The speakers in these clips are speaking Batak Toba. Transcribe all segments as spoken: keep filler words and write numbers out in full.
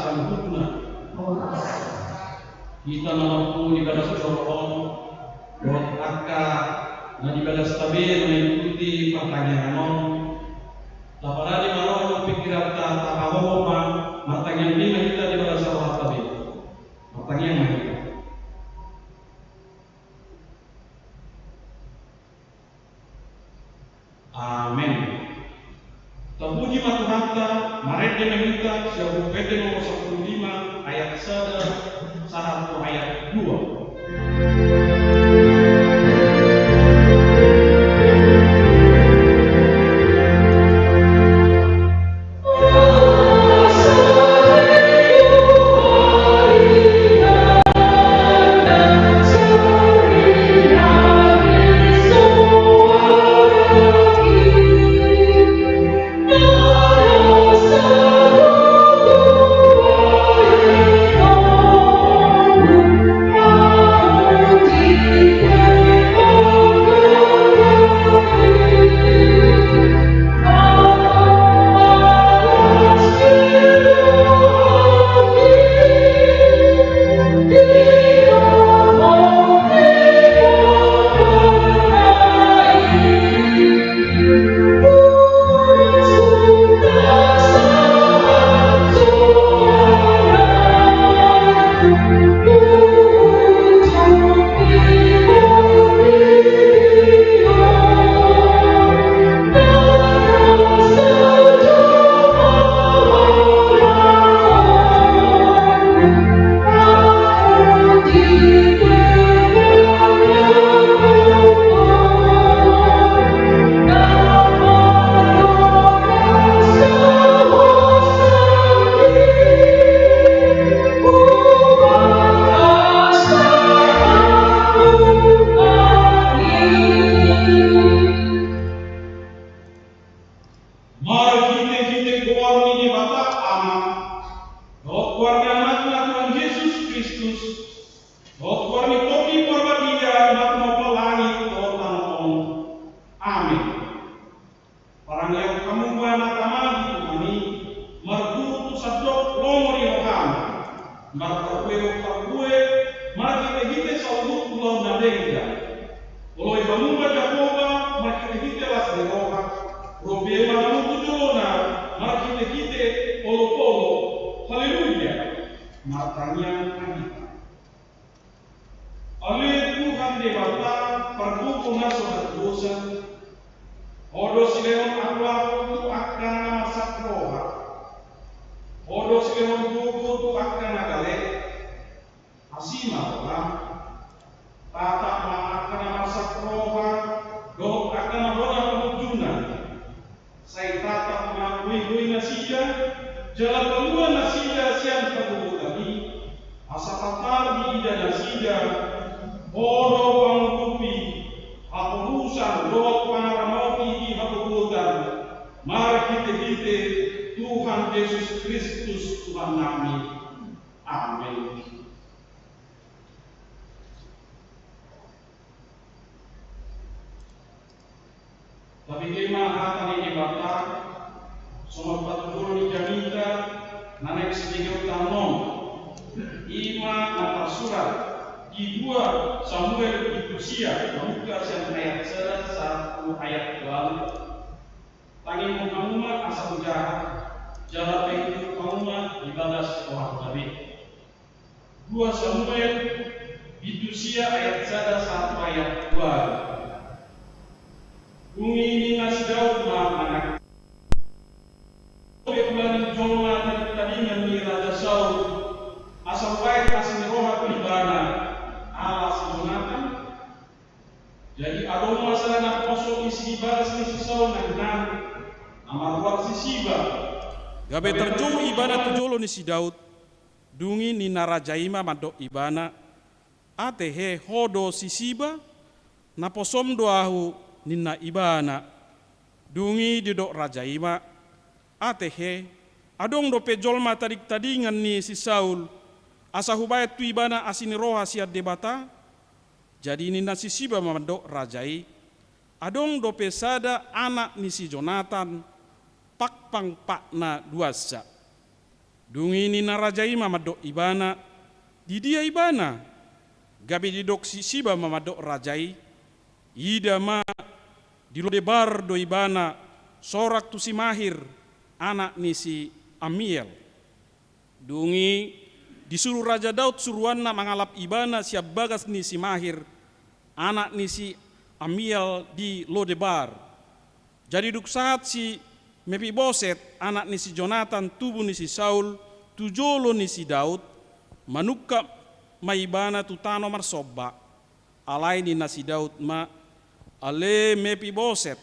saluhutna. Hita na mampu di bagas joro on, dohot angka na di bagasta be na mengikuti partangiangan on. Taparade ma roha dohot pingkiranta, tapahohom ma, martangiang be ma hita di bagas rohanta be. Martangiang ma hita. Amen. Tapuji ma Tuhanta, marende ma hita, sian Buku Ende nomor sampulu lima, ayat sada sahat tu ayat dua. Marhitehite goar ni Debata Ama, dohot goar ni Anakna Tuhan Jesus Kristus, dohot goar ni Tondi Parbadia na tumompa langit dohot tano on. Amen. Parangeon hamu ma na tama di Tuhan i, marguru tu sandok lomo ni rohana, marparbue parbue, marhitehite saluhut ulaon na denggan. Oloi hamu ma Jahowa, marhitehite las ni roha, ro be ma hamu tu jolona, marhitehite olopolop. Haleluya. Martangiang ma hita. Ale Tuhan Debata, pargogo na so mardosa, Ho do silehon ahu tu angka na marsak roha, Ho do silehon gogo tu angka na gale. Asi ma roham. Tatap ma angka na marsak roha dohot angka na bona pangunjunan. Sai tatap ma goigoinasida, jala palua nasida sian hagogotan i, asa tatar diida nasida Ho do pangurupi, haporusan dohot pangaramoti di hagogotan, marhitehite Tuhan Jesus Kristus Tuhannami. Amen. Tabege ma hata ni Debata, songon patujolo ni jamita na naeng sibegeonta on. I ma na tarsurat di dua Samuel bindu sia, mamungka sian ayat sada sahat tu ayat ualu. Tangihon hamu ma asa hujaha, jala paihutihut hamu ma di bagas rohanta be. Dua Samuel bindu sia ayat sada sahat tu ayat dua. Dung i ninna si Daud ma manang, Adong do pe ulaon ni jolma tadingtadingan ni Raja Saul, asa hubaen asi ni roha tu ibana, ala si Jonatan? Jadi adong ma sada naposo isi di bagas ni si Saul na hinan, na margoar si Siba. Gabe tarjou ibana tu jolo ni si Daud. Dung i ninna raja i ma mandok ibana, "Ate he, ho do si Siba? Naposom do ahu," ninna ibana. Dung i didok raja i ma, "Ate he, adong dope jolma tadingtadingan ni si Saul, asa hubaen tu ibana asi ni roha sian Debata?" Jadi ninna si Siba mandok raja i, "Adong dope sada anak ni si Jonatan, pangpang patna duansa." Dung i ninna raja i ma mandok ibana, "Di dia ibana?" Gabe didok si Siba ma mandok raja i, "Ida ma, di Lodebar do ibana, sorang tu si Mahir, anak ni si Ammiel." Dung i disuru Raja Daud suruanna mangalap ibana sian bagas ni si Mahir, anak ni si Ammiel di Lodebar. Jadi dung sahat si Mepiboset, anak ni si Jonatan, tubu ni si Saul, tu jolo ni si Daud, manungkap ma ibana tu tano marsomba. Alai ninna si Daud ma, "Ale Mepiboset."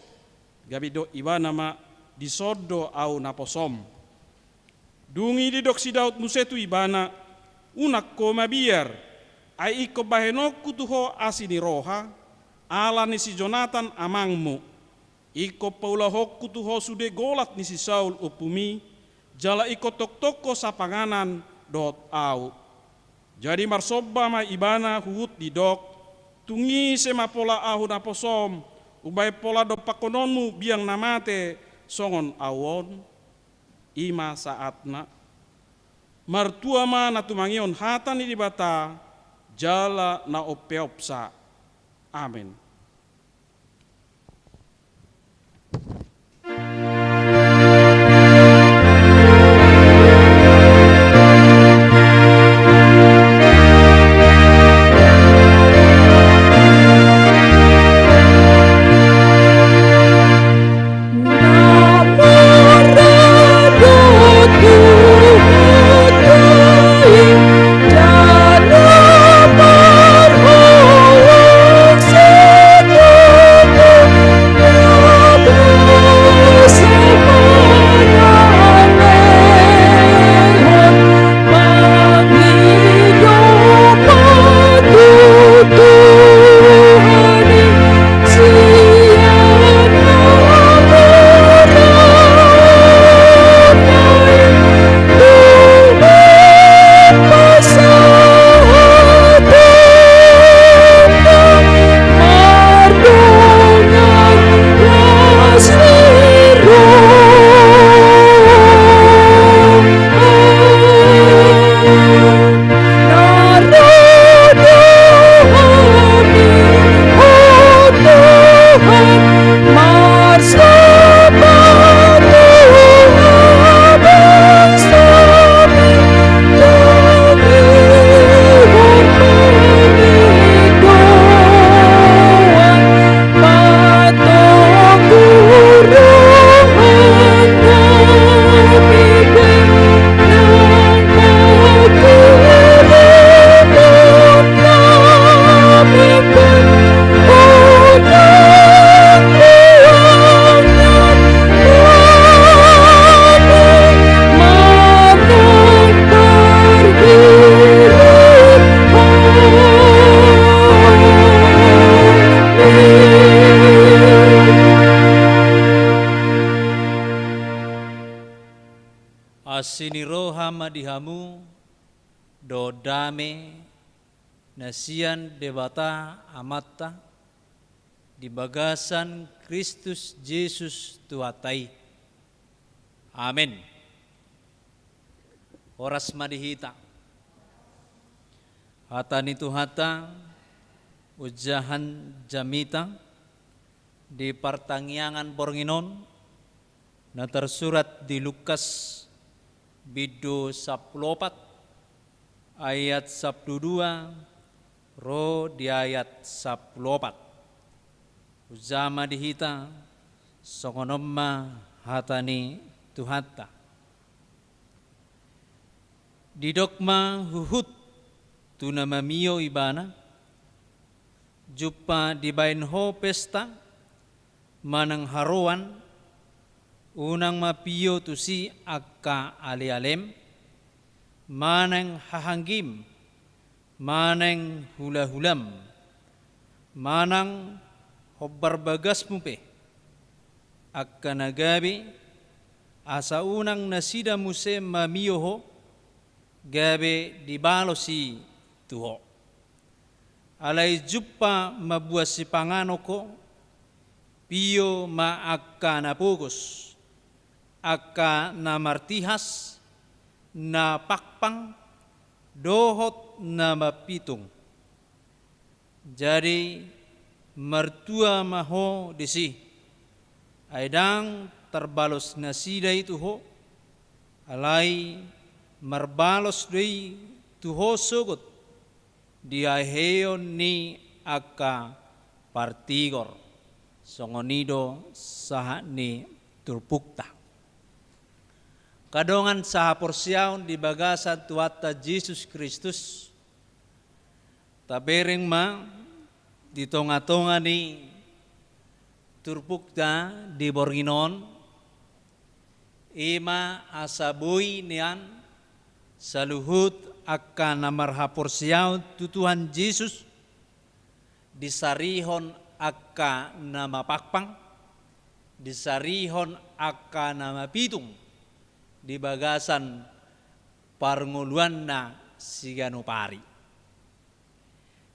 Gabe didok ibana ma, "Dison do ahu naposom." Dung i didok si Daud muse tu ibana, "Unang ho mabiar, ai ingkon bahenonku tu ho asi ni roha, ala ni si Jonatan amangmu. Ingkon paulahonku tu ho sude golat ni si Saul ompumi, jala ingkon tongtong ho sapanganan dohot ahu." Jadi marsomba ma ibana huhut didok, "Tung ise ma pola ahu naposom, umbahen pola dompakkononmu biang na mate songon ahu on?" I ma saatna. Martua ma na tumangihon hata ni Debata, jala na umpeopsa. Amen. Asi ni roha ma di hamu dohot dame na sian Debata Amanta di bagasan Kristus Jesus Tuhanta i. Amen. Horas ma di hita. Hata ni Tuhanta, unjahan jamita di partangiangan borngin on, na tarsurat di Lukas bindu sampulu opat, ayat sampulu dua ro di ayat sampulu opat. Hujaha ma di hita, songon on ma hata ni Tuhanta. Didok ma huhut tu na mamio ibana, "Jumpa dibaen ho pesta manang haroan, unang ma pio tusi angka alealem, manang hahanggim, manang hulahulam, manang hombar bagasmu pe, angka na gabe, asa unang nasida muse mamio ho, gabe dibalos i tu ho. Alai jumpa mamboan sipanganon ho, pio ma angka na pogos, angka na martihas, na pakpang dohot na mapitung. Jadi martua ma ho disi, ai ndang tarbalos nasida i tu ho, alai marbalos do i tu ho sogot dihaheon ni angka partigor. Songon i do sahat ni turpukta. Angka dongan sahaporseaon di bagasan Tuhanta Jesus Kristus, tabereng ma di tonga-tonga ni turpukta di borngin on, i ma asa boi nian saluhut angka na marhaporseaon tu Tuhan Jesus, disarihon angka na mapakpang, disarihon angka na mapitung di bagasan parngoluanna siganup ari.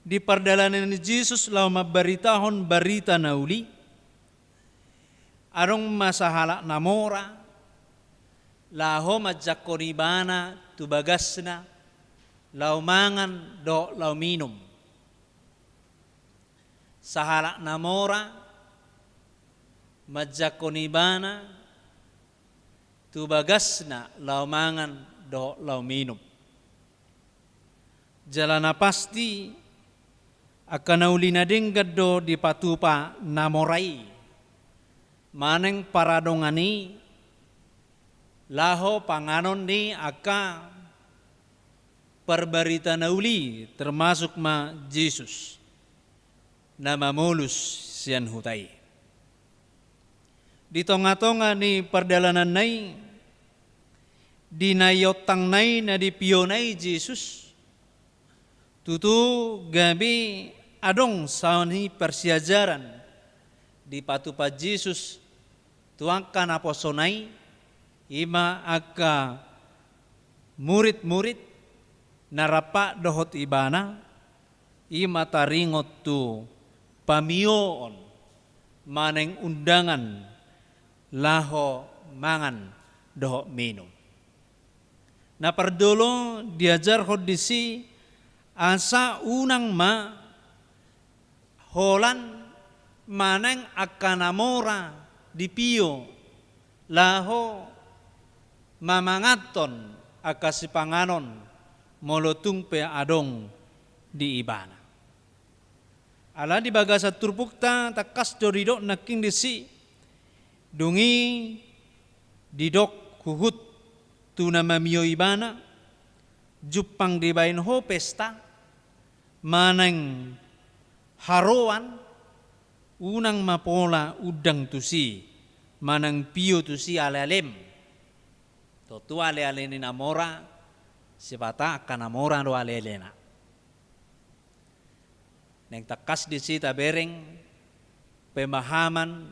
Di pardalanan ni Jesus laho mambaritahon barita na uli, adong ma sahalak na mora laho manjangkon ibana tu bagasna, laho mangan dohot laho minum. Sahalak na mora manjangkon ibana tu bagasna laho mangan dohot laho minum. Jala na pasti, angka na uli na denggan do dipatupa na mora i, manang paradongan i, laho panganon ni angka parbarita na uli, termasuk ma Jesus na mamolus sian huta i. Di tonga-tonga ni pardalananna i, di na iontangna i, na dipiona i Jesus, tutu gabe adong saonari parsiajaran dipatupa Jesus tu angka naposona i, i ma angka murid-murid na rap dohot ibana, i ma taringot tu pamioon manang undangan laho mangan dohot minum. Na parjolo diajarhon disi asa unang ma holan manang angka na mora dipio laho mamanganhon angka sipanganon molo tung pe adong di ibana. Ala di bagasan turpukta tangkas do didok nangkin disi, dung i didok huhut tu na mamio ibana, jumpang dibaen ho pesta manang haroan, unang ma pola undang tusi manang pio tusi ale-alem. Tontu ale-ale ni na mora, sipata angka na mora do ale-alena. Naeng tangkas disi tabereng pemahaman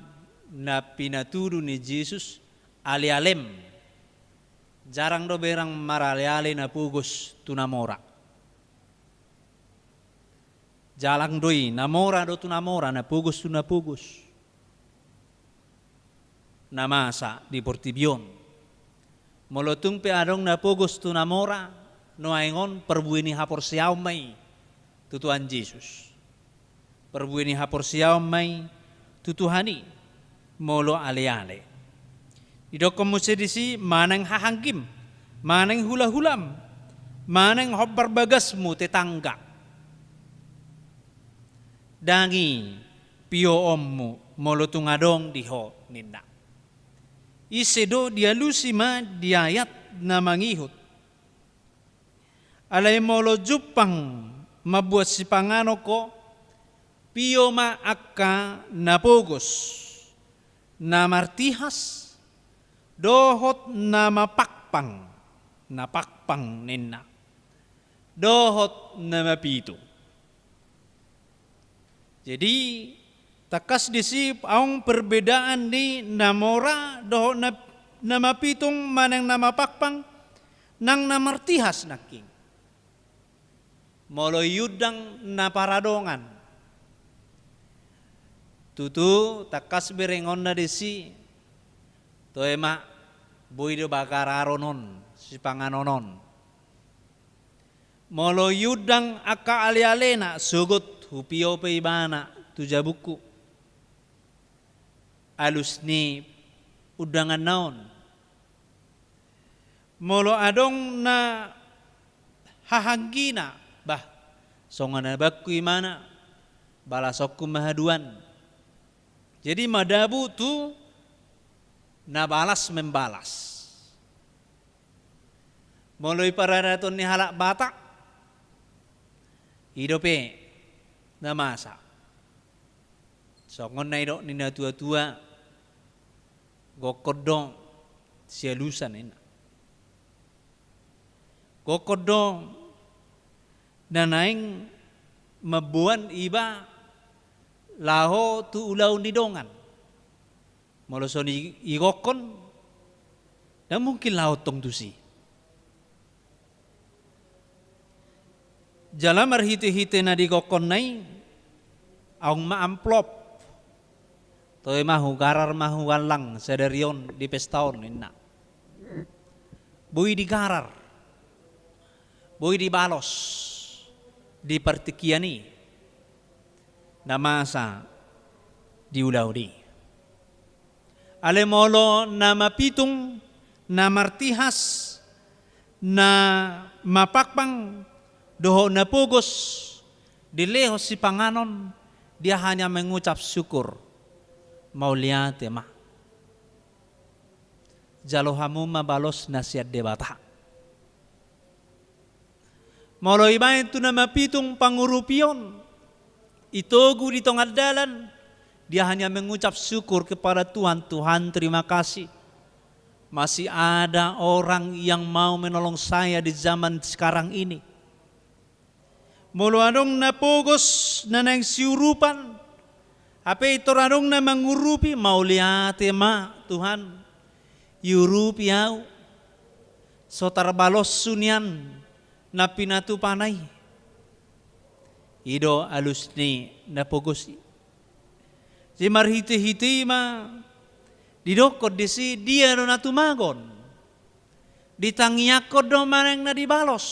na pinatudu ni Jesus, ale-alem. Jarang do berang marale-ale na pogos tu na mora. Jarang do i, na mora do tu na mora, na pogos tu na pogos. Na masa di portibi on. Molo tung pe adong na pogos tu na mora, nuaeng on parbue ni haporseaon ma i tu Tuhan Jesus. Parbue ni haporseaon ma i tu Tuhan i, molo ale-ale. Didokkon muse disi manang hahanggim, manang hula-hulam, manang hombar bagasmu tetangga. Ndang i pioonmu molo tung adong di ho ninna. Ise do dialusi ma di ayat na mangihut. Alai molo jumpang mambuat sipanganon ho, pio ma angka na pogos, na martihas, dohot na mapakpang, na pakpang ninna, dohot na mapitung. Jadi, tangkas disi adong perbedaan ni na mora dohot na, na mapitung manang na mapakpang nang na martihas nangkin. Molo iundang na paradongan, tutu tangkas berengonna disi, toe ma, boi do bagararon on, sipanganon on. Molo iundang angka alealena, sogot hupio pe ibana tu jabungku alus ni undanganna on. Molo adong na hahanggina, bah, songon na bangku imana, balasonku ma haduan. Jadi madabu tu na balas membalas. Molo i paradaton ni halak Batak, i dope na masa. Songon na nidok ni natuatua, gokkon do sialusan, ninna. Gokkon do na naeng mamboan iba laho tu ulaon ni dongan. Molo songon i gokkon, ndang mungkin laho tong tusi. Jala marhitehite na digokkonna i, adong ma amplop. Toe ma hugarar ma hugallang sadari on di pesta on, ninna. Boi digarar, boi dibalos di partingkian i na masa di ulaon i. Alai molo na mapitung, na martihas, na mapangpang, dohot na pogos, dilehon sipanganon, dia hanya mengucap syukur. Mauliate ma. Jalo hamu ma balosna sian Debata. Molo ibaen tu na mapitung pangurupion, itogu di tonga dalan, dia hanya mengucap syukur kepada Tuhan, "Tuhan, terima kasih. Masih ada orang yang mau menolong saya di zaman sekarang ini." Molo adong na pogos na naeng siurupan, hape pintor adong na mangurupi, mauliate ma, Tuhan. Iurupi au, so tarbaloshu nian na pinatupana i. I do alus ni na pogos i. Jadi marhitehite i ma didokkon disi, dia do na tumagon. Ditangiangkon do manang na dibalos.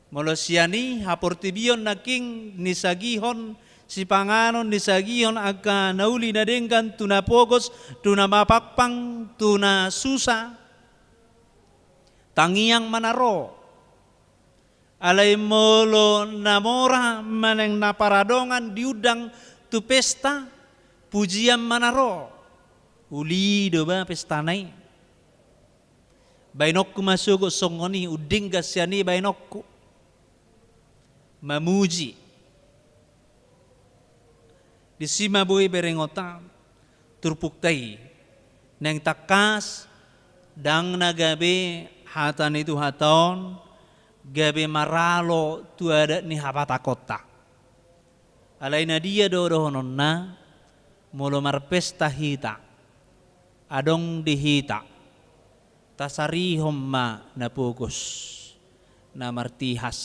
Molo sian i haportibion nangkin disagihon sipanganon, disagihon angka na uli na denggan tu na pogos, tu na mapangpang, tu na susa. Tangiang ma na ro. Alai molo na mora manang na paradongan diundang tu pesta, pujian ma na ro. Uli do ba pestana i. Baenonku ma sogot songon i, undenggan sian i baenonku. Mamuji. Disi ma boi berengonta, turpukta i. Naeng tangkas, ndang na gabe hata ni Tuhanta on, gabe maralo tu adat ni hapatakonta. Alai na dia do dohononna, molo marpesta hita, adong di hita, tasarihon ma na pogos, na martihas,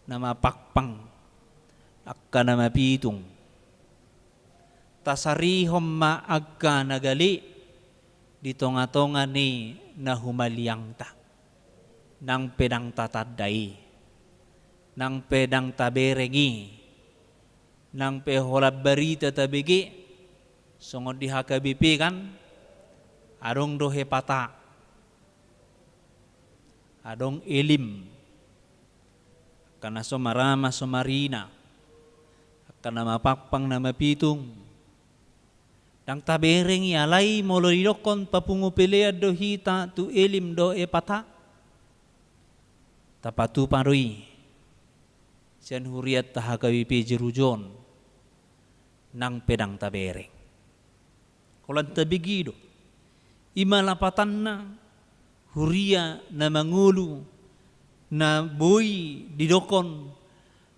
na mapangpang, angka na mapitung. Tasarihon ma angka na gale di tongatonga ni na humaliangta. Nang pe ndang tatanda i, nang pe ndang tabereng i, nang pe holan barita tabege, songon di H K B P kan, adong do hepata, adong elim, angka na so marama so marina, angka na mapangpang na mapitung. Ndang tabereng i, alai molo didokkon papungu pelean do hita tu elim dohot hepata, tapatupa do i sian hurianta H K B P Jerujon, nang pe ndang tabereng. Holan tabege do. I ma lapatanna, huria na mangolu, na boi didokkon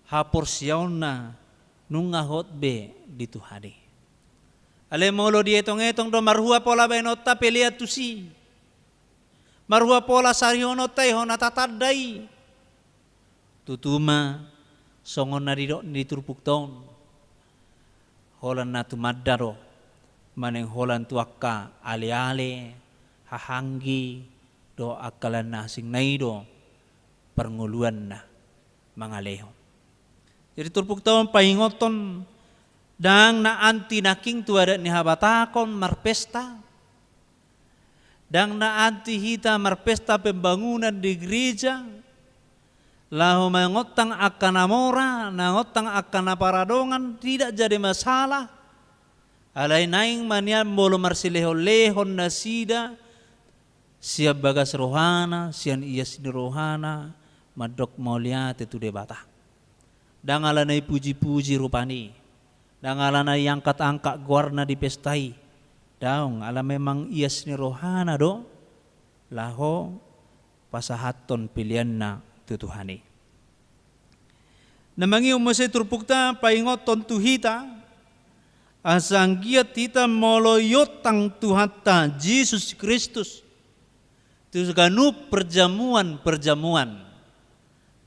haporseaonna nunga hot be di Tuhan i. Alai molo dietongetong do marhua pola baenonta pelean tusi, marhua pola sarihononta i hona tatanda i. Tutu ma songon na nidok ni turpukta on, holan na tumanda do, manang holan tu angka aleale, anggi dohot angka na asing na i do parngoluanna mangalehon. Jadi turpukta on paingothon, ndang na anti nangkin tu adat ni habatahon marpesta, ndang na anti hita marpesta pembangunan di gereja, laho mangontang angka na mora, mangontang angka na paradongan, tidak jadi masalah. Alai naeng ma nian molo marsilehonlehon nasida sian bagas rohana, sian ias ni rohana, mandok mauliate tu Debata. Ndang ala na ipujipuji rupani, ndang ala na iangkatangkat goarna di pesta i. Daong, ala memang ias ni rohana do laho pasahathon peleanna tu Tuhan i. Na mangihut muse turpukta paingothon tu hita, asa anggiat hita molo iontang Tuhanta Jesus Kristus tu ganup perjamuan-perjamuan,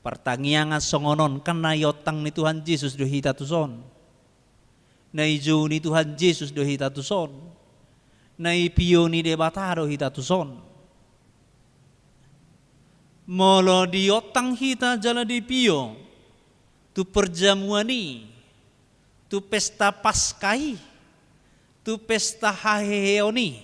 partangiangan songon on, kan na iontang ni Tuhan Jesus do hita tuson. Na ijou ni Tuhan Jesus do hita tuson. Na ipio ni Debata do hita tuson. Molo diontang hita jala dipio tu perjamuan i, tu pesta Paska i, tu pesta haheheon i,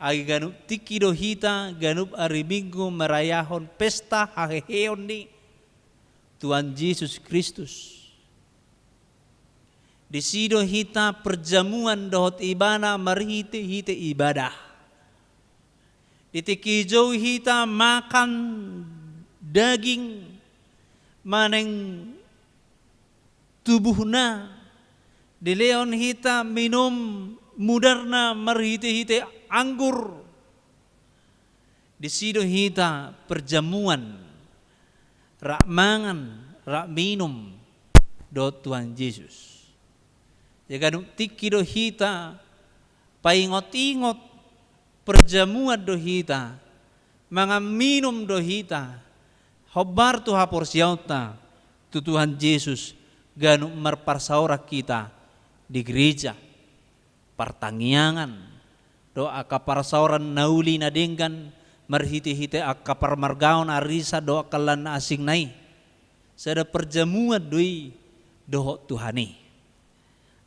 age ganup tingki do hita ganup ari Minggu marayahon pesta haheheon ni Tuhan Jesus Kristus. Disi do hita perjamuan dohot Ibana marhite-hite ibadah. Di tingki jou hita makan daging manang tubuhna, dilehon hita minum mudarna marhite-hite anggur. Disi do hita perjamuan, rap mangan, rap minum dohot Tuhan Jesus. Jadi ganup tingki do hita paingot-ingot, perjamuan do hita, mangan minum do hita, hombar tu haporseaonta tu Tuhan Jesus, ganup marparsaoran hita di gereja, partangiangan, dohot angka parsaoran na uli na denggan marhite-hite angka parmargaon, arisan dohot angka na asing na i. Sada perjamuan do i dohot Tuhan i.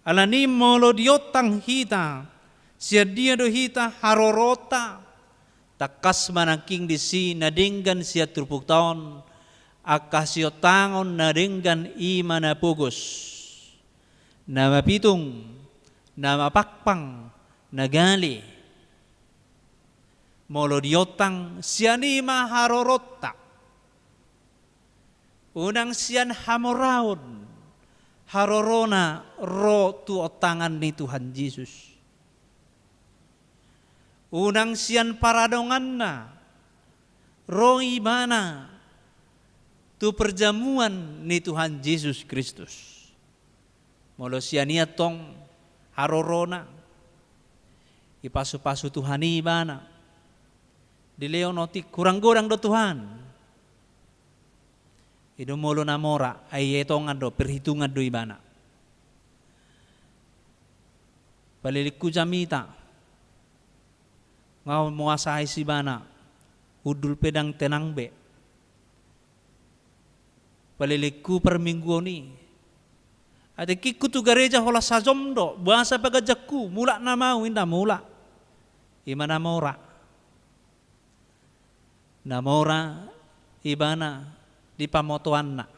Alani molo diontang hita, sian dia do hita haroroonta? Tangkas ma nangkin disi na denggan sian turpukta on, angka siontangon na denggan i ma na pogos, na mapitung, na mapangpang, na gale. Molo diontang, sian i ma haroroonta. Unang sian hamoraon haroroona ro tu ontangan ni Tuhan Jesus. Unang sian paradonganna ro ibana tu perjamuan ni Tuhan Jesus Kristus. Molo sian i antong haroroona, ipasupasu Tuhan i ibana. Dilehon otik, hurang godang do Tuhan. I do molo na mora, ai etongan do, perhitungan do ibana. Palilingku jamita, nga muasa i ibana, hundul pe ndang tenang be. Palilingku parmingguon i. Ai tingkingku tu gareja holan sajom do, boasa paganjangku, mulak nama au, inda mulak. I ma na mora. Na mora ibana di pamotoanna.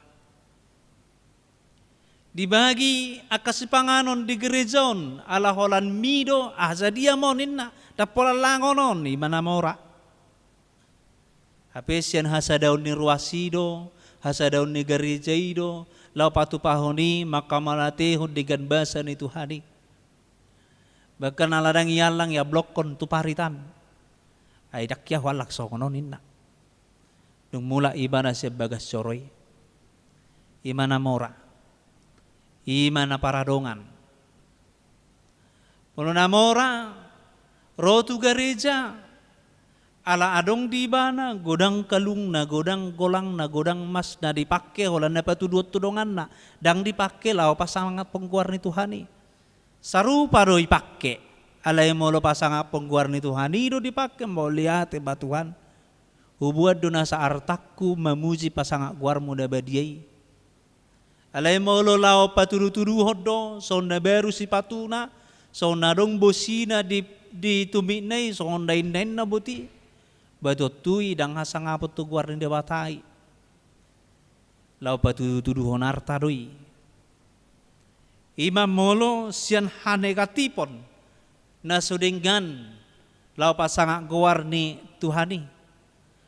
Dibagi angka sipanganon di gareja on, ala holan mi do, aha sadia ma on ninna, ndang pola langon on, i ma na mora. Hape sian hasadaon ni ruas i do, hasadaon ni gareja i do, laho patupahon i, mangkamauliatehon denggan basa ni Tuhan i. Bahkan ala ndang iallang iablokkon tu parit an. Ai ndang ia huallang songon on ninna. Dung mulak ibana sian bagas joro i. I ma na mora. I ma na paradongan. Molo na mora, ro tu gareja, ala adong di ibana godang kalungna, godang golangna, godang masna dipangke holan na patuduhon tu donganna, ndang dipangke laho pasangaphon goar ni Tuhan i. Sarupa do ipangke, Alai molo pasangaphon goar ni Tuhan i do dipake, mauliate ma Tuhan. Hubuat do nasa artangku mamuji pasangap goarmu na badia i. Alai molo laho patudutuduhon do, songon na baru sipatuna, songon na adong bosina di, di tumitna i, songon na innainna boti. Ba tontu i ndang hasangapon tu goar ni Debata i. Laho patudutuduhon arta do i. I ma molo sian hanegatifon na so denggan laho pasangap goar ni Tuhan i.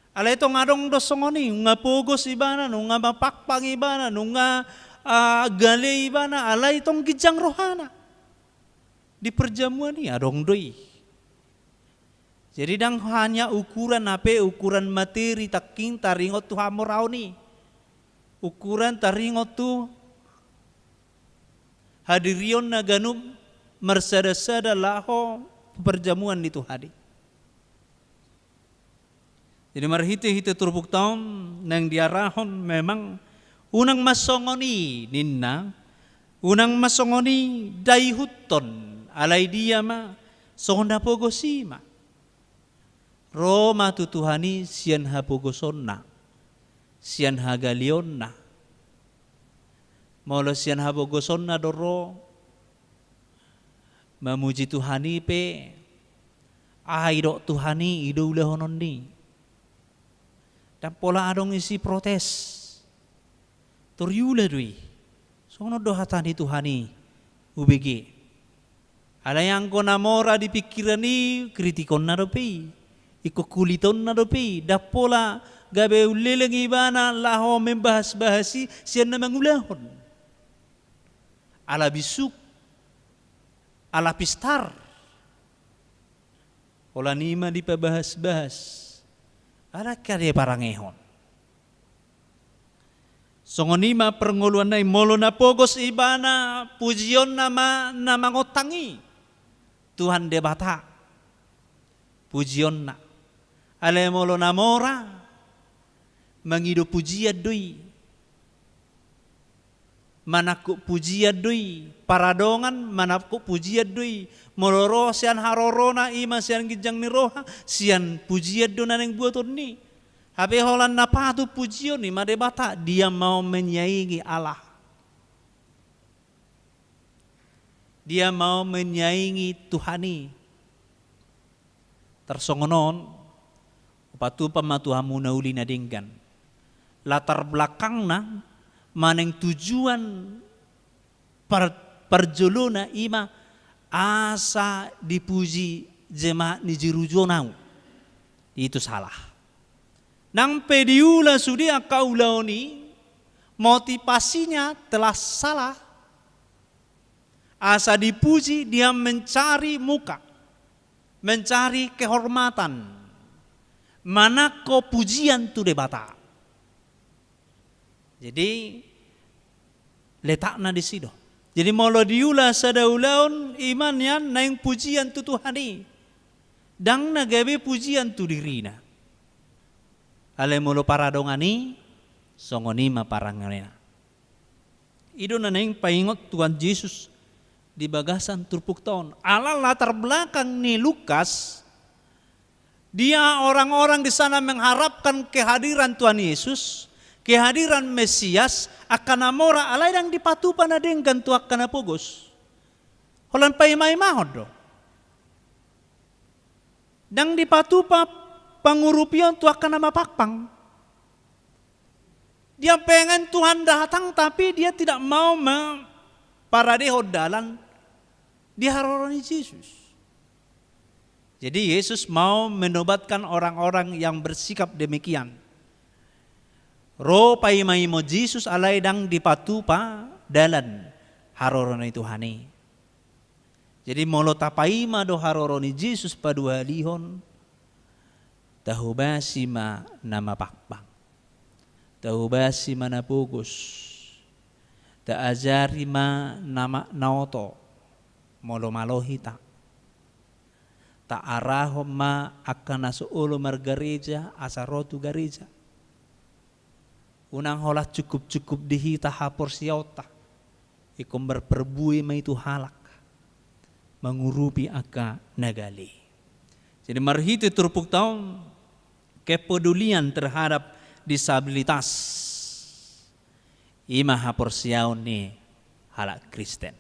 Alai tong adong do songon i, nunga pogos ibana, nunga mapakpang ibana, nunga, ah, gale ibana, alai tong ginjang rohana. Di perjamuan i adong do i. Jadi ndang hanya ukuran, hape ukuran materi tangking taringot tu hamoraon i. Ukuran taringot tu hadirionna ganup marsadasada laho perjamuan ni Tuhan i. Jadi marhitehite turpukta on naeng diarahon memang unang ma songon i ninna, unang ma songon i daihuthon, alai dia ma songon na pogos i ma. Ro ma tu Tuhan i sian hapogosonna, sian hagaleonna. Molo sian hapogosonna do ro, mamuji Tuhan i pe, aha didok Tuhan i, i do ulahononna i. Ndang pola adong isi protes. Tor iula do i. Songon on do hata ni Tuhan i, ubege. Alai anggo na mora di pingkiran i, kritikonna dope i. Ingkon hulitonna dope i. Ndang pola gabe ulleleng ibana laho membahasbahas i sian na mangulahon. Ala bisuk, ala pistar. Holan i ma dipabahasbahas. Ala kade parangehon. Songon i ma parngoluanna i, molo na pogos ibana, pujionna ma na mangontang i. Tuhan Debata. Pujionna. Alai molo na mora, mangido pujian do i. Manangkup pujian do i, paradongan manangkup pujian do i. Molo ro sian harorona i ma sian ginjang ni roha, sian pujian do na naeng buatonna i. Hape holan na patut pujion i ma Debata, dia mau menyaingi Allah. Dia mau menyaingi Tuhan i. Tarsongon on, hupatupa ma tu hamu na uli na denggan. Latar belakangna manang tujuan par-, parjolona i ma asa dipuji jemaat ni Jerujo nau. Itu salah. Nang pe diula sude angka ulaon i, motivasinya telah salah. Asa dipuji dia mencari muka, mencari kehormatan, manangko pujian tu Debata. Jadi, letakna disi do. Jadi, molo diula sada ulaon, i ma nian naeng pujian tu Tuhan i. Ndang na gabe pujian tu dirina. Alai molo paradongan i, songon i ma parangeonna. I do na naeng paingot Tuhan Jesus di bagasan turpukta on. Ala latar belakang ni Lukas, dia orang-orang di sana mengharapkan kehadiran Tuhan Yesus, kehadiran Mesias, angka na mora, alai ndang dipatupa na denggan tu angka na pogos. Holan paimaimahon do. Ndang dipatupa pangurupion tu angka na mapakpang. Dia pengen Tuhan datang, tapi dia tidak mau ma-, paradehon dalan di haroro ni Jesus. Jadi, Yesus mau menobatkan orang-orang yang bersikap demikian. Ro paimaimo Jesus alai ndang dipatupa dalan haroro ni Tuhan i. Jadi, molo tapaima do haroro ni Jesus paduahalihon, tahobasi ma na mapakpang. Tahobasi ma na pogos. Taajari ma na ma-, na oto, molo malo hita. Taarahon ma angka na so olo margareja asa ro tu gareja. Unang holan cukup-cukup di hita haporseaonta. Ingkon marparbue ma i tu halak. mangurupi angka na gale. Jadi marhite turpukta on, kepedulian terhadap disabilitas, i ma haporseaon ni halak Kristen.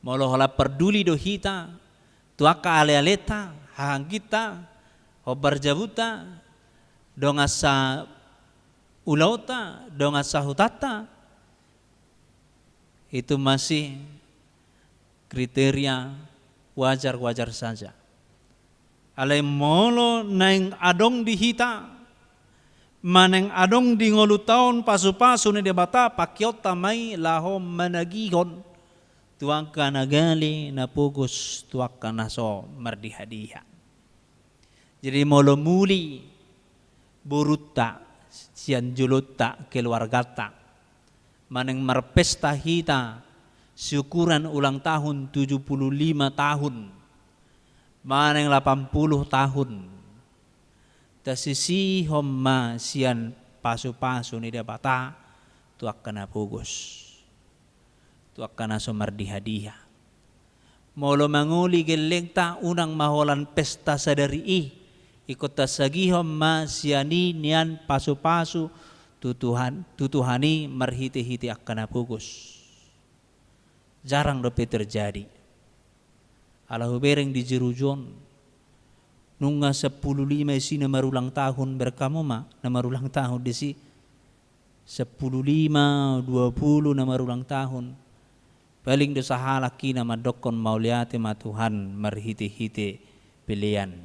Molo holan parduli do hita tu angka alealeta, hahangginta, hombar jabunta, dongan saulaonta, dongan sahutanta, itu masih kriteria wajar-wajar saja. Alai molo naeng adong di hita, manang adong di ngolunta on pasupasu ni Debata, pakeonta ma i laho managihon tu angka na gale, na pogos, tu angka na so mardihadiha. Jadi molo muli borunta sian jolonta, keluarganta, manang marpesta hita syukuran ulang tahun tujuh puluh lima tahun, manang lapan puluh tahun, tasisihon ma sian pasupasu ni Debata tu angka na pogos, tu angka na so mardihadiha. Molo mangoli gellengta, unang ma holan pesta sadari i, ingkon tasagihon ma sian i nian pasupasu tu Tuhan, tu Tuhan i marhitehite angka na pogos. Jarang dope terjadi. Ala hubereng di jerujon, nunga sampulu lima isi na marulang tahun, bereng hamu ma na marulang tahun disi. Sampulu lima, dua pulu na marulang tahun. Paling do sahalak i na mandokkon mauliate ma Tuhan marhitehite pelean.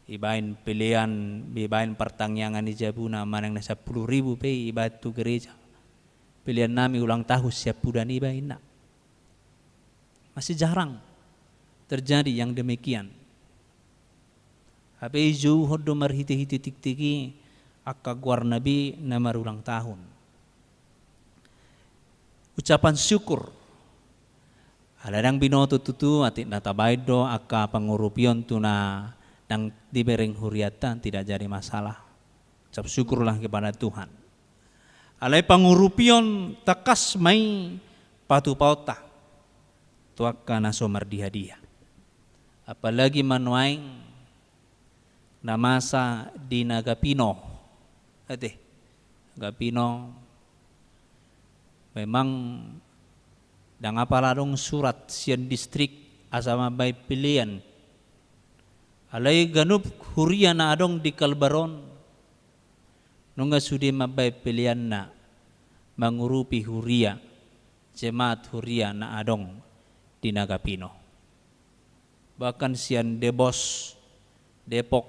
Ibaen pelean, ibaen partangiangan ni jabuna, manang na sampulu ribu pe ibaen tu gereja. Pelean nami ulang tahun siampudan i, baen na. Masih jarang terjadi yang demikian. Hape ijouhon do marhitehite tiktik i angka goarna be na marulang tahun. Ucapan syukur. Ala ndang binoto tutu, atik na tabaen do angka pangurupion tu na ndang dibereng hurianta, tidak jadi masalah. Ucap syukurlah kepada Tuhan. Alai pangurupion tangkas ma i patupaonta tu angka na so mardihadiha. Apalagi ma nuaeng na masa di Nagapino. Ate, Nagapino memang ndang apala adong surat sian distrik asa mambaen pelean. Alai ganup huria na adong di Kalbar on nunga sude mambaen peleanna mangurupi huria, jemaat huria na adong di Nagapino. Bahkan sian Debos, Depok,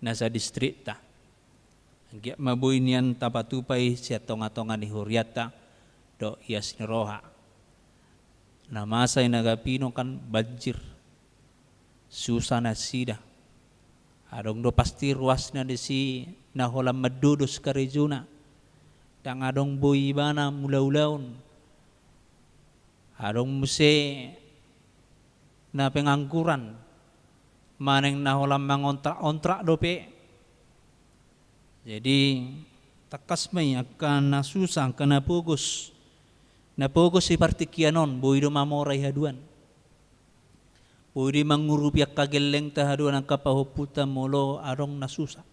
na sadistrikta. Anggiat ma boi nian tapatupa i sian tongatonga ni hurianta dohot ias ni roha. Na masa i Nagapino kan banjir. Susah nasida. Adong do pasti ruasna disi na holan mandodos karejona. Ndang adong boi ibana mulaulaon. Adong muse na pengangguran, manang na holan mangontrak-ontrak dope. Jadi, tangkas ma i angka na susah, angka na pogos. Na pogos di partingkian on, boi do mamora i haduan. Boi do i mangurupi angka gellengta haduan, angka pahompunta molo adong na susah.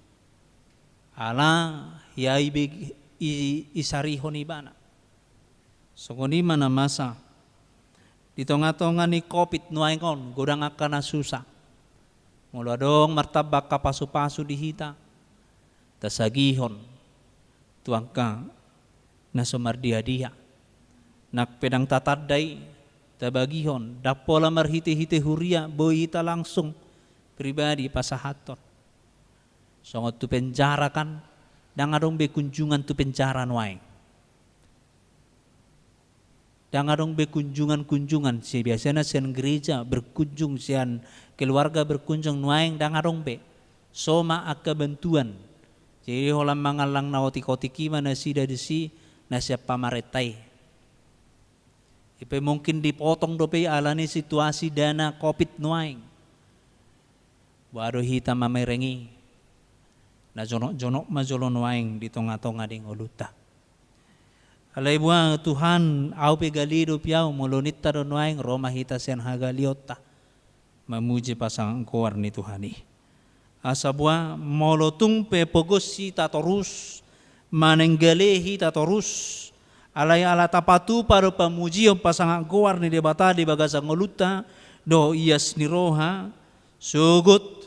Ala ia i be i, isarihon ibana. Songon i ma na masa di tongatonga ni covid nuaeng on, godang angka na susah. Molo adong martamba angka pasupasu di hita, tasagihon tu angka na so mardiadiha. Nang pe ndang tatanda i, tabagihon, ndang pola marhitehite huria, boi hita langsung pribadi pasahathon. Songon tu penjara kan, ndang adong be kunjungan tu penjara nuaeng. Ndang adong be kunjungan-kunjungan, si biasana sian gereja berkunjung, sian keluarga berkunjung, nuaeng ndang adong be. So ma angka bantuan. Jadi holan mangallang na otik-otik i ma nasida disi na sian pamarenta i. I pe mungkin dipotong dope i alani situasi dana covid nuaeng. Boha do hita mamereng i? Na jonok-jonok ma jolo nuaeng di tongatonga ni ngolunta. Alai boha Tuhan, au pe gale dope au, molo ninta do nuaeng ro ma hita sian hagalehonta mamuji pasangap goar ni Tuhan i. Asa boha, molo tung pe pogos hita torus, manang gale hita torus, alai ala tapatupa do pamujion pasangap goar ni Debata di bagasan ngolunta dohot ias ni roha, sogot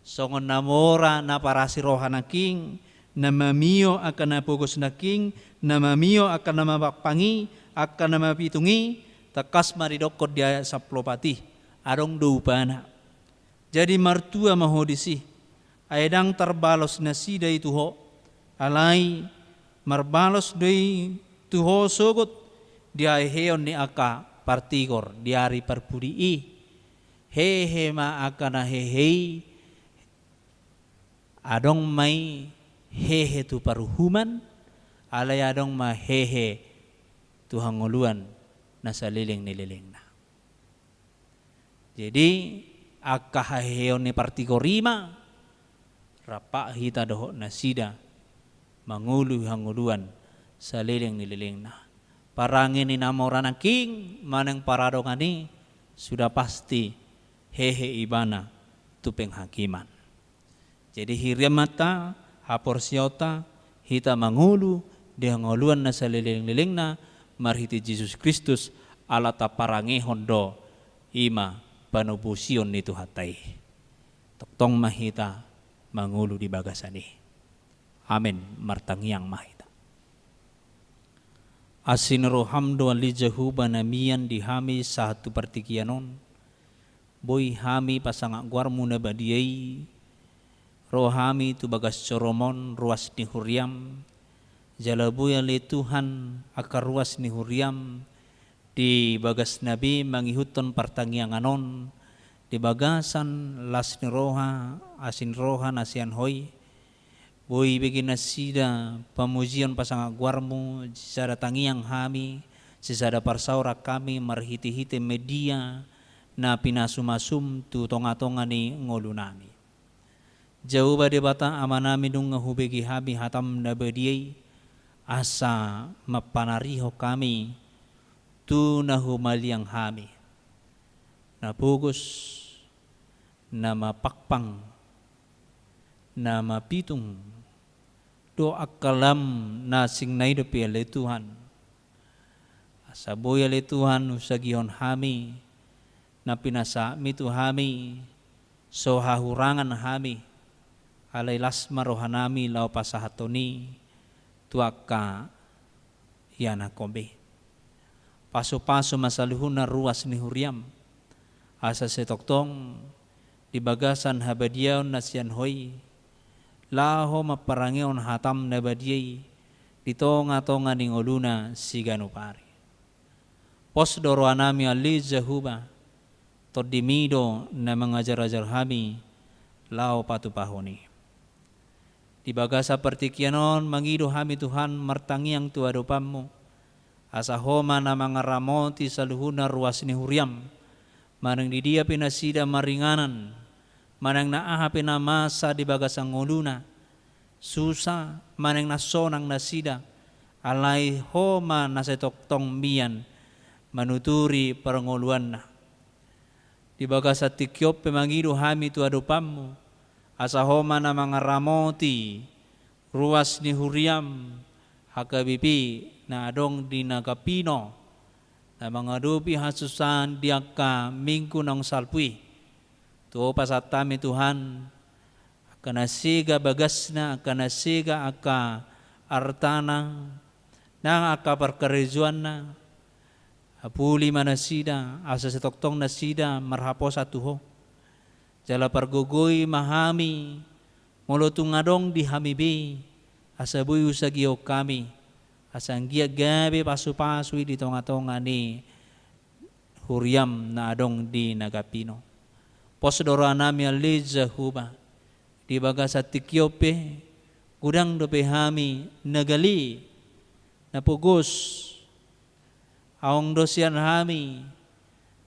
songon na mora na parasi roha nangkin, na mamio angka na pogos nangkin, na mamio angka na mapakpang i, angka na mapitung i, tangkas ma didokkon di ayat sampulu opat i, adong do upana. Jadi martua ma ho disi, ai ndang tarbalos nasida i tu ho, alai marbalos do i tu ho sogot di haheheon ni angka partigor di ari parpudi i. Hehe ma angka na hehe i, adong ma i hehe tu paruhuman, alai adong ma hehe tu hangoluan na saleleng ni lelengna. Jadi, angka haheheon ni partigor i ma rap hita dohot nasida mangolu hangoluan saleleng ni lelengna. Parange ni na mora nangkin manang paradongan i sudah pasti hehe ibana tu penghakiman. Jadi hirian ma haporseaonta, hita mangolu di hangoluan na saleleng-lelengna marhite Jesus Kristus, ala taparangehon do i ma panobusion ni Tuhanta i. Tongtong ma hita mangolu di bagasan i. Amen. Martangiang ma hita. Asi ni roham do ale Jahowa na mian di hami sahat tu partingkian on. Boi hami pasangap goarmu na badia i, ro hami tu bagas joroMon ruas ni huriam, jala boi ale Tuhan angka ruas ni huriam di bagasna be mangihuthon partangiangan on, di bagasan las ni roha, asi ni roha na sian Ho i, boi bege nasida pamujion pasangap goarmu, sisada tangiang hami, sisada parsaoran hami marhite-hite media na pinasu-masum tu tonga-tonga ni ngolunami. Jahowa Debata Amanami, nunga hubege hami hatam na badia i, asa mampanarihon hami tu na humaliang hami, na pogos, na mapakpang, na mapitung, dohot angka lam na asing nai dope ale Tuhan. Asa boi ale Tuhan husagihon hami, na pinasahatmi tu hami, so hahurangan hami, alai las ma rohanami laho pasahathon i tu angka ianakhon be. Pasu-pasu ma saluhutna ruas ni huriam, asa sai tongtong di bagasan habadiaon na sian Ho i, laho mamparangehon hatam na badia i di tonga-tonga ni ngoluna siganup ari. Pos do rohanami ale Jahowa, TondiMi do na mangajar-ajar hami laho patupahon i. Di bagasan partingkian on mangido hami Tuhan martangiang tu adopanMu, asa Ho ma na mangaramoti saluhutna ruas ni huriam, manang di dia pe nasida maringanan, manang na aha pe na masa di bagasan ngoluna, susa, manang na sonang nasida, alai Ho ma na sai tongtong mian manuturi parngoluanna. Di bagasan tingki on pe mangido hami tu adopanMu, asa Ho ma na mangaramoti ruas ni huriam, H K B P na adong di Nagapino, na mangadopi hasusaan di angka minggu naung salpu i. Tu Ho pasahat hami Tuhan, angka na sega bagasna, angka na sega angka artana, nang angka parkarejoanna, apuli ma nasida, asa sai tongtong nasida marhaposan tu Ho. Jala pargogoi ma hami, molo tung adong di hami be, asa boi husagihon hami, asa anggiat gabe pasu-pasu i di tonga-tonga ni huriam na adong di Nagapino. Pos do rohanami ale Jahowa, di bagasan tingki on pe, godang dope hami na gale, na pogos, adong do sian hami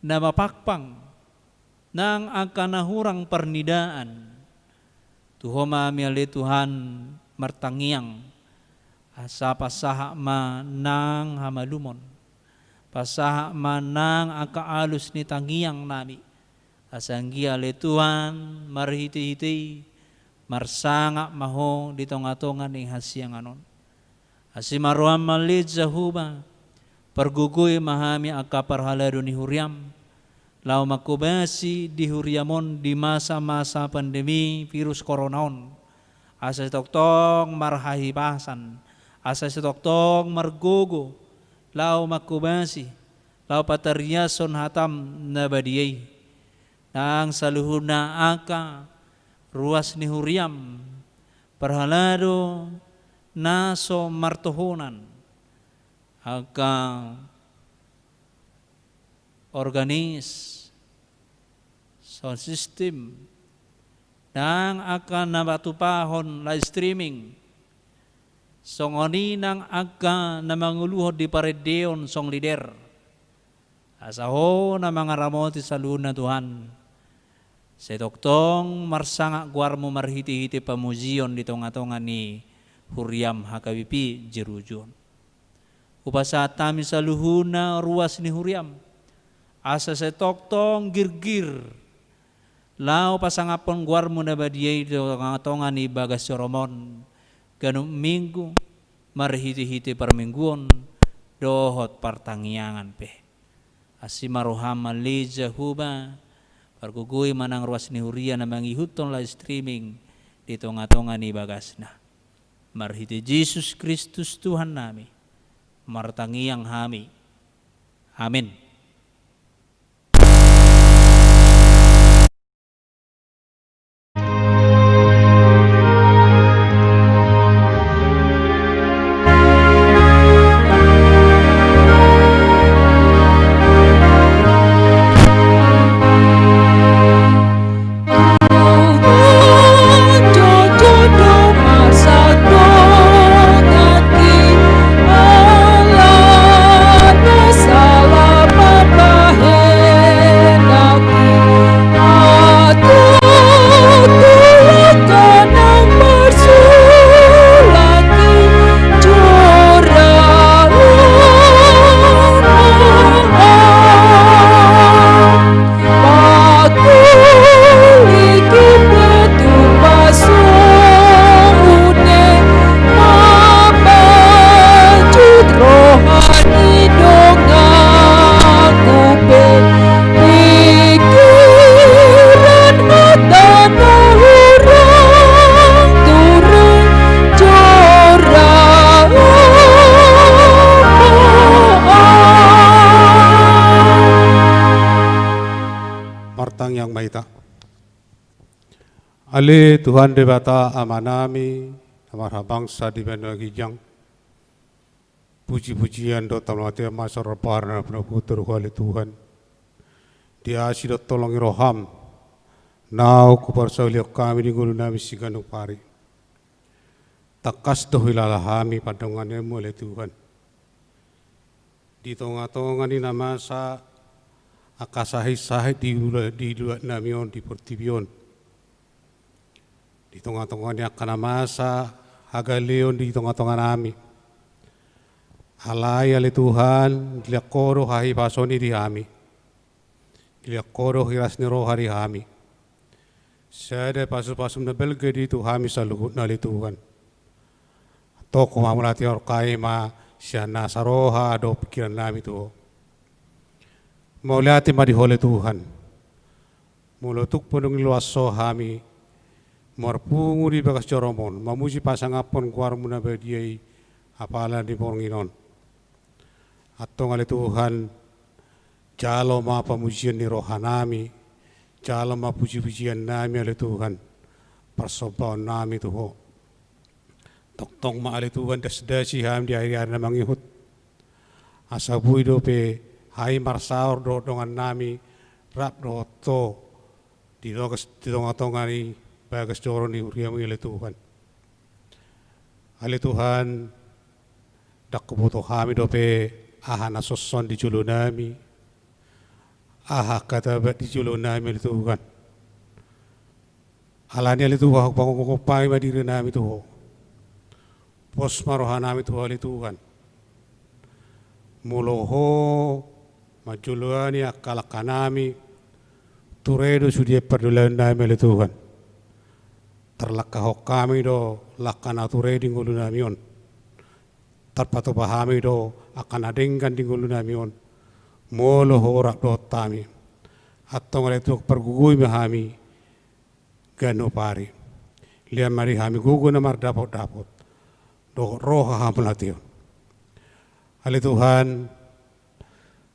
na mapakpang, nang angka na hurang parnidaan. Tu Ho ma hami ale Tuhan martangiang, Asa pasahat ma nang hamalumon, pasahat ma nang angka alus ni tangiang nami. Asa anggiat ale Tuhan, marhite-hite i marsangap ma Ho di tonga-tonga ni hasiangan on. Asi ma roham ale Jahowa, pargogoi ma hami angka parhalado ni huriam, laho manghobasi di huriam on di masa-masa pandemi virus corona on. Asa sai tongtong marhahipason, asa sai tongtong margogo, laho manghobasi, laho patariashon hatam na badia i. Nang saluhutna angka ruas ni huriam, parhalado na so martohonan, angka organis, sound system, nang angka na patupahon live streaming, songon i nang angka na manguluhon di parendeon song leader. Asa Ho na mangaramoti saluhutna Tuhan. Sai tongtong marsangap goarmu marhite-hite pamujion di tonga-tonga ni huriam H K B P Jeruju on. Hupasahat hami saluhutna ruas ni huriam, asa sai tongtong girgir laho pasangaphon goarmu na badia i di tonga-tonga ni bagas joroM on, ganup Minggu, marhite-hite parmingguon, dohot partangiangan pe. Asi ma roham ale Jahowa, pargogoi ma nang ruas ni huria na mangihuthon live streaming di tonga-tonga ni bagasna. Marhite Jesus Kristus Tuhannami, martangiang hami. Amen. Martangiang ma hita. Ale Tuhan Debata Amanami, na marhabangsa di banua ginjang, puji-pujian dohot hamuliateon ma songon parna pinaputar Ho ale Tuhan. Di asi dohot holong ni roham, naung huparsaulihon hami di ngolunami siganup ari. Tangkas do huhilala hami pandongananmu ale Tuhan. Di tonga-tonga ni na masa angka sahit-sahit di ula-, di luatnami on, di portibi on. Di tonga-tonga ni angka na masa hagaleon di tonga-tonganami. Alai ale Tuhan, dilehon Ho do hahipason i di hami. Dilehon Ho do hiras ni roha di hami. Sada pasu-pasum na balga do i tu hami saluhutna ale Tuhan. Antong Ho ma mauliate, horhon hami ma sian nasa roha dohot pingkirannami tu Ho. Mauliate ma di Ho ale Tuhan. Molo tung pe dung diloas Ho hami marpungu di bagas joroM on, mamuji pasangaphon goarMu na badia i apala di borngin on. Antong ale Tuhan, jalo ma pamujion ni rohanami, jalo ma puji-pujiannami ale Tuhan, parsombaonnami tu Ho. Tongtong ma ale Tuhan, dasdasi hami di ari-ari na mangihut. Asa boi dope hami marsaor dohot dongannami, rap dohot Ho, di tonga, di tonga-tonga ni bagas joro ni huriaMu i ale Tuhan. Ale Tuhan, ndang huboto hami dope aha na sonson di jolonami, aha angka tabat di jolonami ale Tuhan. Alani ale Tuhan, hupagokhon hami ma dirinami tu Ho. Pos ma rohanami tu Ho ale Tuhan. Molo Ho manjoloani angka langkanami, ture do sude pardalaannami ale Tuhan. Tarlangkahon hami do langka na ture di ngolunami on. Tarpatupa hami do angka na denggan di ngolunami on. Molo Ho rap dohot hami, antong ale Tuhan pargogoi ma hami ganup ari. Lehon ma di hami gogo na mardapotdapot dohot roha hamauliateon. Ale Tuhan,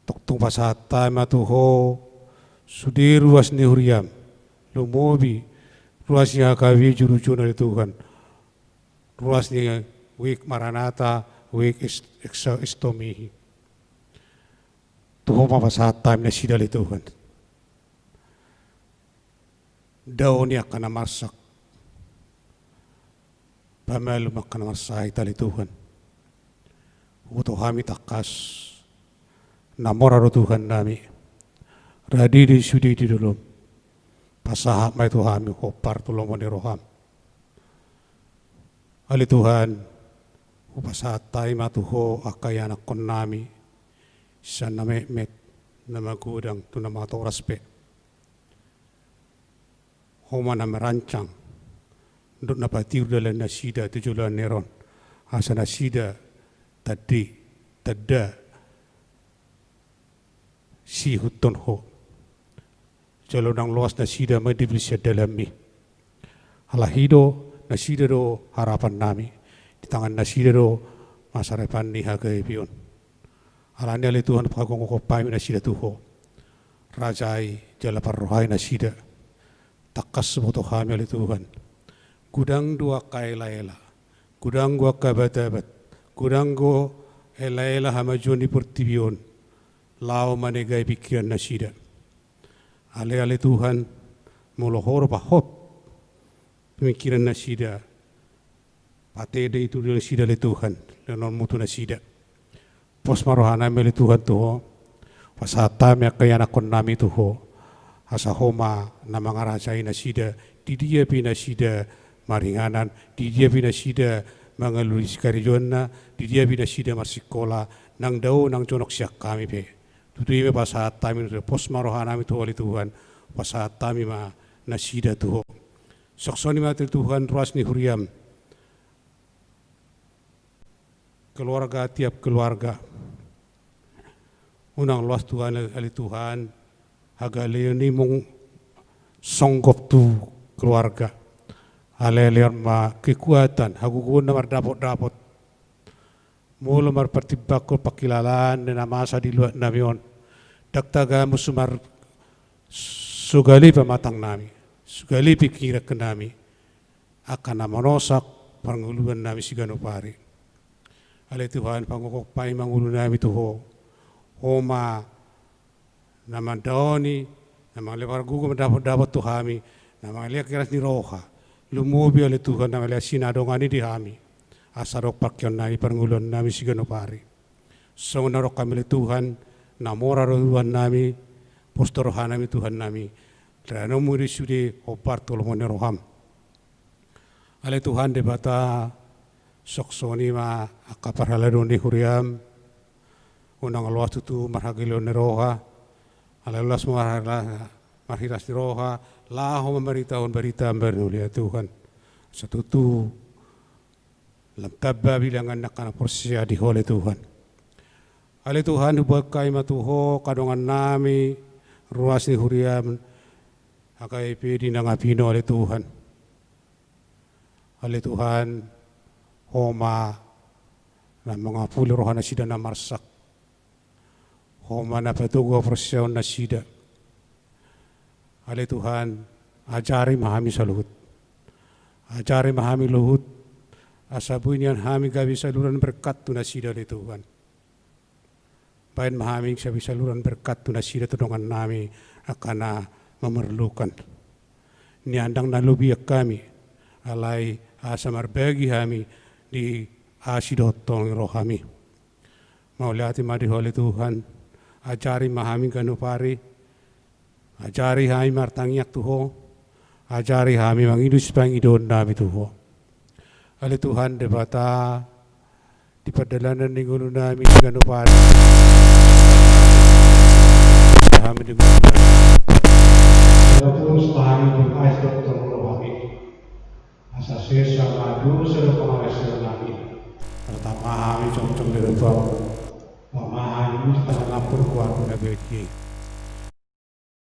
tongtong pasahat hami ma tu Ho sude ruas ni huriam, lumobi ruas ni H K B i jurujuru ale Tuhan, ruas ni Wijk Maranatha, Wijk Ex-, Ex-, Exouch Tommy. Tu Ho ma pasahat hami nasida ale Tuhan. Dao ni angka na marsak, pamalum angka na marsahit ale Tuhan. Huboto hami tangkas na mora do Tuhannami, rade do sude di dolom. Pasahat ma i tu hami hombar tu lomo ni roham. Ale Tuhan, hupasahat hami ma tu Ho angka ianakkonnami, sian na metmet, na magodang tu na matoras pe. Ho ma na merancang dohot na patiur dalan nasida tu joloan ni ari on, asa nasida tanda, tanda siihuthon Ho. Jala unang loas nasida mandipil sian dalanMi. Ala i do nasida do harapannami, di tangan nasida do masa depan ni H K B i on. Alani i ale Tuhan, pagogohon hami nasida tu Ho. Rajai jala parrohai nasida. Tangkas huboto hami ale Tuhan, godang do angka elaela, godang do angka abat-abat, godang do elaela hamajuon ni portibi on laho manegai pingkiran nasida. Alai ale Tuhan, molo Ho do pahot pingkiran nasida, patede i tu nasida ale Tuhan, lehononMu tu nasida. Pos ma rohanami ale Tuhan tu Ho. Pasahat hami angka ianakkonnami tu Ho, asa Ho ma na mangarajai nasida, di dia pe nasida maringanan, di dia pe nasida mangalului sikarejoanna, di dia pe nasida marsikola, nang dao nang jonok sian hami pe. Tutu i ma pasahat hami, pos ma rohanami tu Ho ale Tuhan. Pasahat hami ma nasida tu Ho. Suang songon i ma ale Tuhan ruas ni huriam, keluarga tiap keluarga. Unang loas Tuhan ale Tuhan hagaleon i molo songgop tu keluarga. Alai lehon ma kekuatan, hagogoon na mardapotdapot. Molo marpartimbangkon pangkilalaan na masa di luatnami on, ndang tagamus mar-, so gale pamatangnami, so gale pingkirannami, angka na manosak parngoluannami siganup ari. Ale Tuhan, pagogohon hami ma ngolunami tu Ho. Ho ma na mandaoni, na mangalean pargogo mardapotdapot tu hami, na mangalean keras ni roha, lumobi ale Tuhan na mangalean sinadongan i di hami, asa adong pangkeonnami parngoluannami siganup ari. Songon na didok hami ale Tuhan, na mora do Tuhannami, pos do rohanami Tuhannami, lehononMu do sude hombar tu lomo ni roham. Ale Tuhan Debata, suang songon i ma angka parhalado ni huriam, unang loas tutu marhagaleon ni roha, alai loas ma marhira-, marhiras ni roha, laho mamaritahon barita na manulia Tuhan. Asa tutu lam tamba bilangan ni angka na porsea di Ho ale Tuhan. Ale Tuhan, huboan hami ma tu Ho angka dongannami, ruas ni huriam, H K B i pe di Nangapino ale Tuhan. Ale Tuhan, Ho ma na mangapuli roha nasida na marsak. Ho ma na patogu haporseaon nasida. Ale Tuhan, ajari ma hami saluhut. Ajari ma hami luhut, asa boi nian hami gabe saluran berkat tu nasida ale Tuhan. Baen ma hami gabe saluran berkat tu nasida tu dongannami angka na memerlukan. Nian ndang na lobian hami, alai asa marbagi hami di asi dohot holong ni rohami. Mauliate ma di Ho ale Tuhan, ajari ma hami ganup ari, ajari hami martangiang tu Ho, ajari hami mangido sipangidoonnami tu Ho. Ale Tuhan Debata, di pardalanan ni ngolunami di ganup ari. Hami di ngolunami. Walaupun setahari berkait dokter rohani, asa sesa ma dosa dohot pangalaosion nami. Pertama hami jongjong di roha. Pertama hami tangan ampun kuat na beki.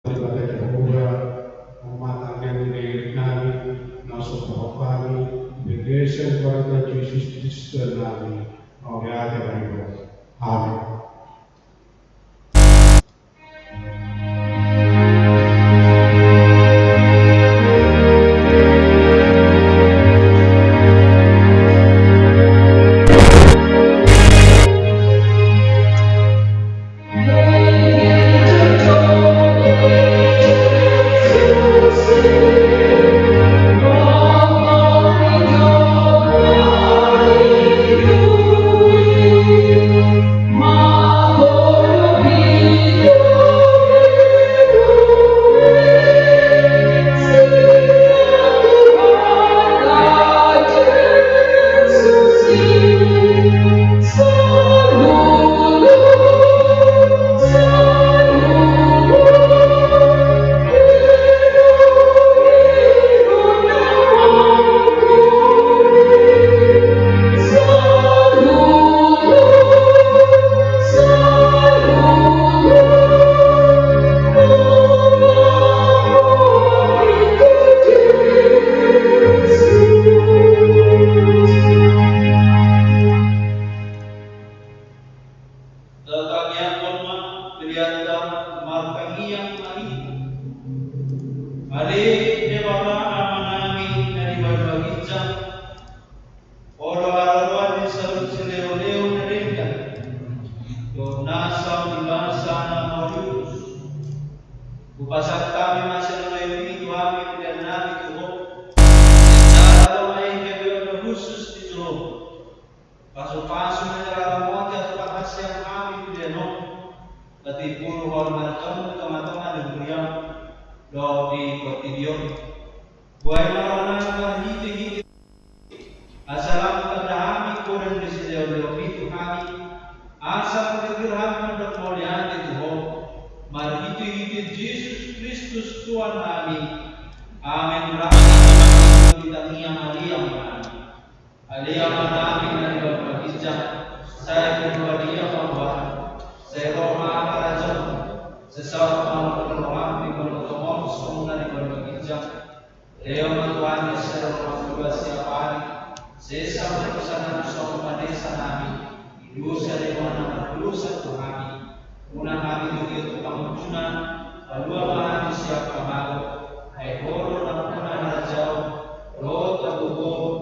Daripada Jehovah, umat angin diri nami, na so pahompani, begeser keluarga Jesus Kristus nami, mauliate nami. Amin. Tatangianghon ma peleanta martangiang ma hita. Ale Debata Amanami na di banua ginjang, Ho do haroroan ni saluhut silehonlehon na denggan dohot nasa di basa na mauliutus. Hupasahat hami ma silehonlehon i tu hami pelean nami tu Ho. Jalo ma i gabe na hushus di jolo. Pasupasu ma jala ramoti asa panghasean hami pelean on. Patimbulhon ma di tongatonga ni huriam dohot di portibi on. Buhai ma rohanami marhitehite, asa lam tanda hami godang ni silehonlehon i tu hami, asa margirgir hami mandok mauliate tu Ho, marhitehite Jesus Kristus Tuhan nami. Amen. Raja di tangiang Ale Amanami. Ale Amanami na di banua ginjang, sai pinarbadia ma goarmu, sai ro ma harajaonmu, sai saut ma lomo ni roham di banua tonga on songon na di banua ginjang. Lehon ma tu hami sian roham na siapari, sesa ma dosanami songon na sisesanami di dosa ni angka na mardosa tu hami. Unang hami togihon tu pangunjunan, palua ma hami sian pangago, ai Ho do nampuna harajaon dohot hagogoon